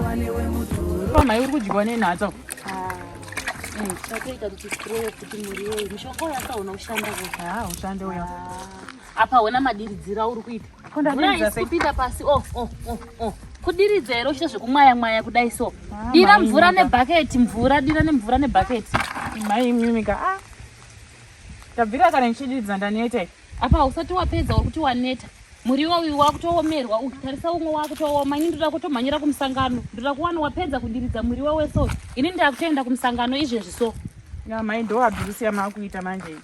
Mai uri kudyiwa nenhata. Tatoita kuti spray kuti muriwo uyu mushonga uyu akaona kushanda ko. Ah, ushande uya. Apa hona madiridziro auri kuita. Mvura haisi kupinda pasi. Oh, oh, oh, oh. Kudiridza here uchiita zvekumwaya mwaya kudai so. Ah, Dira mai mvura imika. nebhaketi, mvura dira nemvura nebhaketi. Mai imimika. Ah. Tabvira kana ndichidiridza ndaneta. Apa hausati wapedza uri kuti waneta. Muriwo uyu wakutoomerwa uyu tarisa umwe wakutooma ini ndoda kutomhanyira kumusangano ndoda kuwana wapedza kudiridza muriwo wese uyu ini ndakutoenda kumusangano izvezvi so Ya mai ndo abuse yamakuita manje.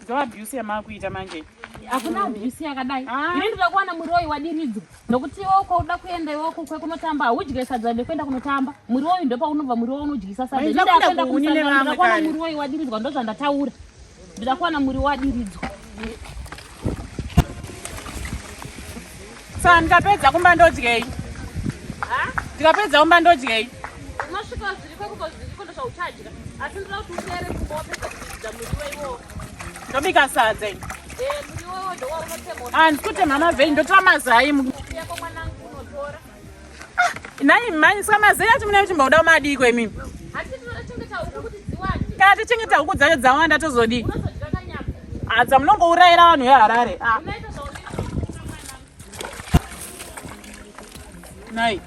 Ndo abuse yamakuita manje. Hakuna abuse yakadai. Ah. Ini ndoda kuwana muriwo uyu wadiridzwa nokuti iwe uko uda kuenda iwe uko kwekunotamba haudye sadza nekuenda kunotamba muriwo uyu ndopaunobva muriwo unodyisa sadza. Mai, Ini ndakuenda ndakuenda kuhuni kumusangano nevamwe ndoda kuwana kare. muriwo uyu wadiridzwa ndozvandataura ndoda kuwana muriwo wadiridzwa. Saka ndikapedza kumba ndodyei? Ndikapedza kumba ndodyei? Unosvika zviriko kuko zviriko ndozvauchadya asi ndoda kuti upere kumba wapedza kudiridza muriwo iwowo. Ndobika sadza ini. Eh, muriwo iwowo ndowaunotemwa. Ah, ndikutemha mavheji ndotora mazai. Yako mwanangu unotora. Nhai mhani saka mazai acho mune muchimboda kumadii ko imimi? Hatisi tinochengeta huku kuti dziwande. Kana tichengeta huku dzacho dzawanda tozodii? Unozodya kanyama. Ah, dzamunongourayira vanhu veHarare. Ah. Unoita zvaunoita mwanangu. Nhai.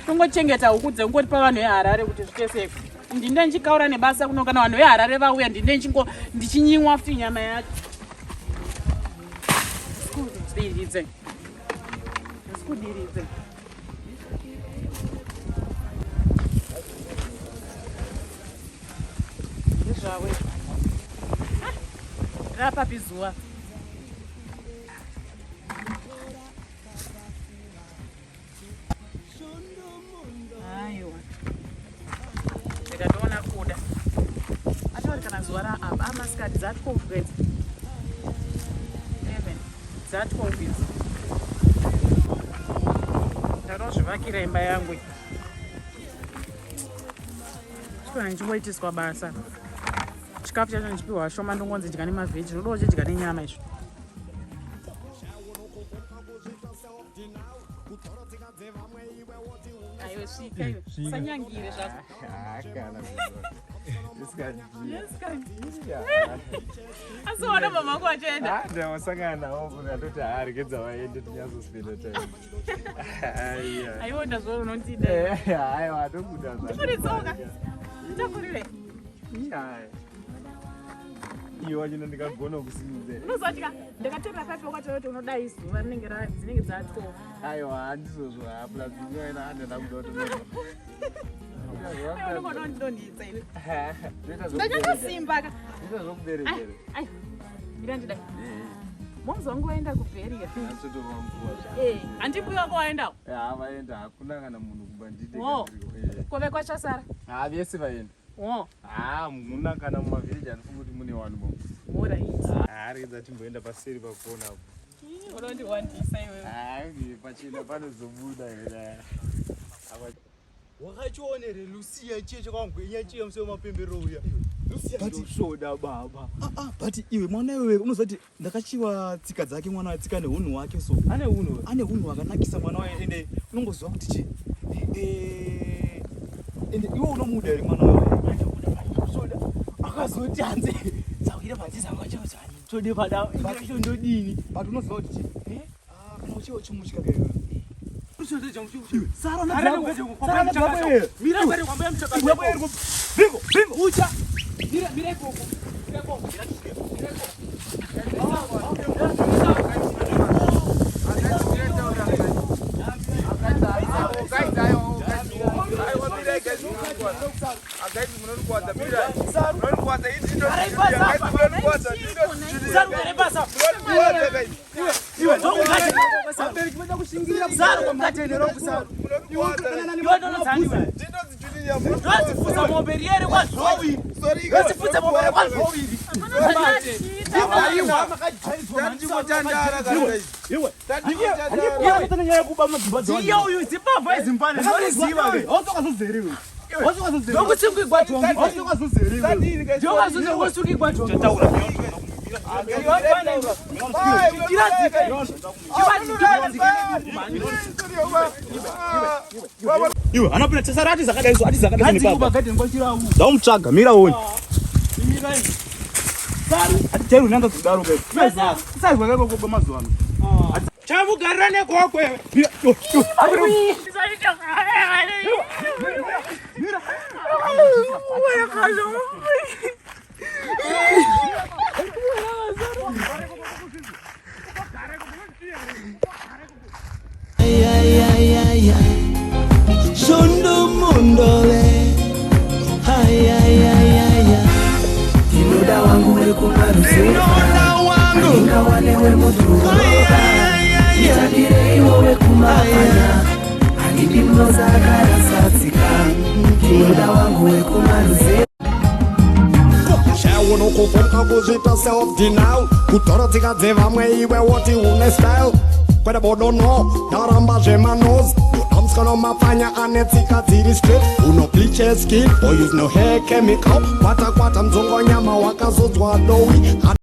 Tongochengeta huku dzengotipa vanhu veHarare kuti zviteseko. Ndinde ndichikaura nebasa kuno kana vanhu veHarare vauya ndinde ndichingo ndichinyimwa futi nyama yacho. Sikudiridze. Sikudiridze. Ndezvawe. Ah, Rapapi zuva. Aiwa. Ndikatoona kuda. Atori kana zuva raapa amasikati dza 12 guys. 11 dza 12 idzi. Ndanozvivakira imba yangu. Chikona ndichingoitiswa basa. Chikafu chacho ndichipiwa shoma ndongonzi dya nemavheji, ndoda uchidya nenyama izvo. Aiwe svika iwe. Usanyangire zvako. Asi waona mama vangu vachienda. Ndawasangana navo kuti atoti haa regedza vaende tinyatsosipenda time. Aiwa ndazvo unondida. Aiwa atobuda. Ndifune tsoka. Nditakurire. Iwe wacho ndikagona kusimudza. Unozotya ndakatorera papi wakataura kuti unodai zuva rinenge ra dzinenge dza 12. Aiwa handizvozvo haa plus inyaya handina kuda kuti Aiwa unongoda kundidonhedza iwe. Ndakakasimba ka. Ita zvokuberekera. Aiwa. Mira ndidai. Moms wangu waenda kubheria. Achotorwa mvura. Eh, handi mbuya wako waendawo? Haa vaenda hakuna kana munhu kumba ndite. Wo. Kove kwachasara. Haa vese vaenda. Wo. Haa muna kana mumavhireji handifungi kuti mune vanhu mo. Alright. Haa regedza timboenda paseri pakona apo. Unondiwandisa iwewe. Haa pachena panozobuda here. Apa Wakachiona here Lucia chiye chakangwenya chiye musi wemapemberero uya. Ndosvoda baba. Ah, ah, but iwe mwana iwe unoziva kuti ndakachiwa tsika dzake mwana waye tsika nehunhu hwake so. Ane hunhu. Ane hunhu hwakanakisa mwana waye ende unongoziva kuti chi eh, ende iwe unomuda here mwana waye? Ndosvoda. Akazoti hanzi dzawira panze dzangu tode pada ndodini. But unoziva kuti chi eh, ah, kana uchiwa uchimutya ke iwe. Ndodzifudza mombe riere kwazvowi. Ndodzifudza mombe rekwazvowiri. Iye uyu zimbabwe zimbabwe ndoriziva. Ndokusungigwa dhongi. Ndokasungigwa dhongi. Iwe anapinda tesara ati zakadai so ati zakadai Hanzi nepapa. kubagadheni kwachirawu. Ndaumutsvaga mira uone. Imirai. Ati chero unanza kudaro ke. Kusazwa kako kwa mazuva ano. Chamugarira negokwe. Mira, yo, yo. Shondo mundove. Ay ay ay ay ay. Ndinoda wangu wekumaruzeva ingawane wemudhorobha itakireiwo wekumafana handidi munozakarasadzika ndinoda wangu wekumaruzeva Chaunokufunga kuzviita self denial kutora tsika dzevamwe iwe woti une style kwete bodo no ndaramba zvemanos ndoda musikana mapfanya ane tsika dziri straight uno bleach skin or use no hair chemical kwata kwata mudzongonyama wakazodzwa dowi.